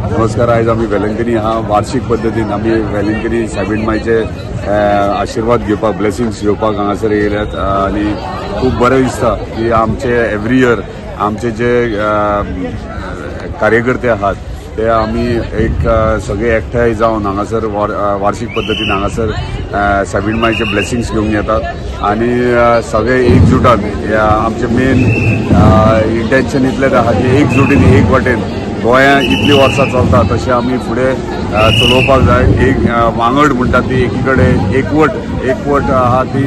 नमस्कार. आयज आमी वेलंकनी हा वार्षिक पद्दतीन आमी वेलंकनी सायबीण मायचे आशिर्वाद घेवपाक, ब्लेसिंग्स घेवपाक हांगासर येयल्यात आनी खूब बरें दिसता की आमचे एवरी इयर आमचे जे कार्यकर्ते आहात ते आमी एक सगळे एकठांय जावन हांगासर वार्षिक पद्दतीन हांगासर सायबीण मायचे ब्लेसिंग्स घेवंक येतात आनी सगळे एकजुटान आमचे मेन इंटेन्शन इतलेंच आहा की एकजुटीन एक वाटेन गोंया इतलीं वर्सां चलता तशें आमी फुडें चलोवपाक जाय. एक वांगड म्हणटा ती एकी कडेन एकवट एकवट आहा ती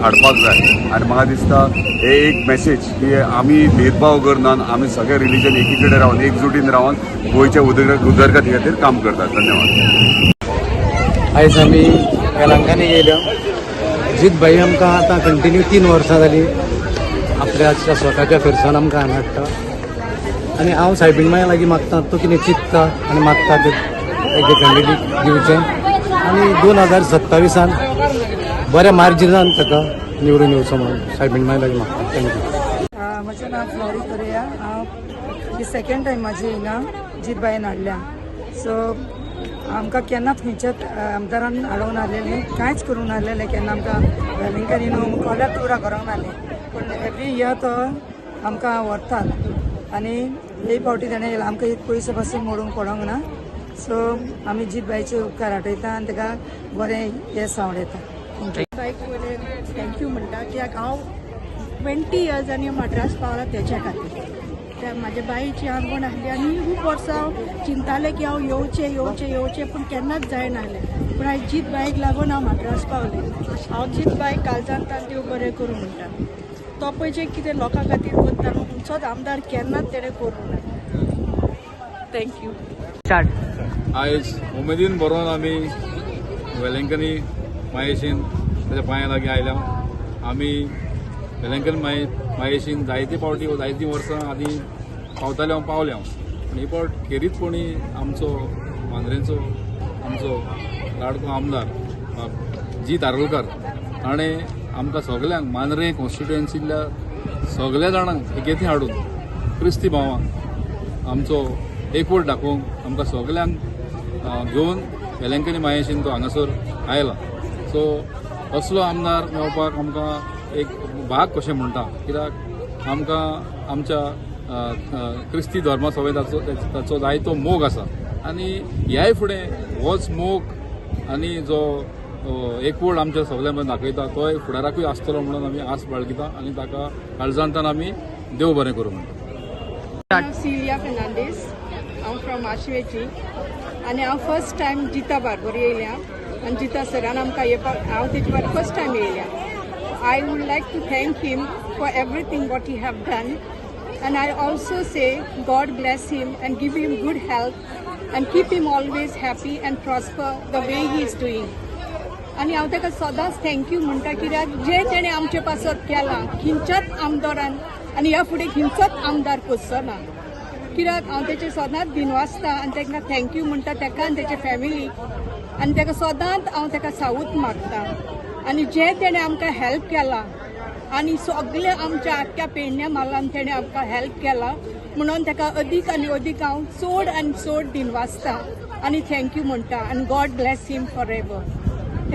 हाडपाक जाय आनी म्हाका दिसता हे एक मेसेज की आमी भेदभाव करनात, आमी सगळे रिलीजन एकी कडेन रावन, एकजुटीन रावन गोंयच्या उदरगती खातीर काम करतात. धन्यवाद. आयज आमी वेलंकांनी येयल्या. जीत भाई आमकां आतां कंटिन्यू 3 वर्सां जालीं आपल्या स्वताच्या खर्चान आमकां हांगा हाडटा आनी हांव सायबीण माया लागीं मागता, तो कितें चिंत्ता आनी मागता ते तेजे कॅन्डिडेट दिवचें आनी 2027आन बऱ्या मार्जिनान ताका निवडून येवचो म्हणून सायबीण माया लागीं मागता. Thank you. म्हजें नांव फ्लॉरी कोरिया. हांव ही सेकंड टायम म्हाजी हिंगा जीतबायन हाडल्या. सो आमकां केन्ना खंयच्याच आमदारान हाडूंक नासलेलें, कांयच करूंक नासलेलें केन्ना. आमकां वेलिंगकांनी न्हू कोल्यार टुरां करूंक नासलें, पूण एवरी इयर तो आमकां व्हरतात आनी एक फावटी तेणें आमकां एक पयसो पासून मोडूंक पडोंक ना. सो आमी जीतबायचे उपकार आठयता आनी ताका बरें येस आंवडेता. Thank you. बायक वयले thank you म्हणटा, कित्याक हांव 20 इयर्स आनी मड्रास पावला तेच्या खातीर. त्या म्हाज्या बाईची आंगवण आसली आनी खूब वर्सां हांव चिंतालें की हांव येवचें, येवचें, येवचें, पूण केन्नाच जायनासलें. पूण आयज जीत बाईक लागून हांव मड्रास पावलें. हांव जीत बाईक काळजान देव बरें करूं म्हणटा. तो पळय जें कितें लोकां खातीर करता न्हू, खंयचोच आमदार केन्नाच तेणें करूंक ना. Thank you. Start. आयज उमेदीन भरोन आमी वेलंकनी मायेशीन ताच्या पांया लागीं आयल्या. आमी वेलंकन मायेशीन जायते फावटी, जायतीं वर्सां आदीं पावताले हांव, पावले हांव, पूण ही फावट खेरीतपणी आमचो मांद्रेंचो आमचो लाडको आमदार बाब जीत आरोलकर ताणें आमकां सगल्यांक, मांद्रें कॉन्स्टिट्युएन्सींतल्या सगल्या जाणांक एकेथी हाडून क्रिस्ती भावांक आमचो एकवट दाखोवंक आमकां सगल्यांक घेवन वेलंकनी मायेशीन तो हांगासर आयला. सो असलो आमदार मेळपाक आमकां एक भाग कशें म्हणटा, कित्याक आमकां आमच्या अ, अ, क्रिस्ती धर्मा सवें ताचो ताचो जायतो मोग आसा आनी ह्याय फुडें होच मोग आनी जो एकवट आमच्या सगल्यां मदीं दाखयता तोय फुडाराकूय आसतलो म्हणून आमी आस बाळगिता आनी ताका काळजांतान आमी देव बरें करूं म्हणटा. हांव सिलिया फेर्नांडीस, हांव फ्रॉम आशवेची आनी हांव फर्स्ट टायम जिता बारबोर येयल्या आनी जिता सरान आमकां येवपाक, हांव तेजे बार फर्स्ट टायम येयल्या. I would like to thank him for everything what he have done and I also say God bless him and give him good health and keep him always happy and prosper the way he is doing. आनी हांव ताका सदांच thank you म्हणटा, कित्याक जें तेणें आमचे पासत केलां खंयच्याच आमदारान आनी ह्या फुडें खंयचोच आमदार करचो ना, कित्याक हांव तेचेर सदांच दिनवासता आनी ताका thank you म्हणटा, ताका आनी तेच्या फॅमिलीक आनी ताका सदांच हांव ताका सावूत मागता. आनी जें तेणें आमकां हेल्प केलां आनी सगळे आमच्या आख्ख्या पेडण्या म्हालान तेणें आमकां हेल्प केला म्हणून ताका अदीक आनी अदीक हांव चड आनी चड दिनवासता आनी thank you म्हणटा आनी God bless him for ever.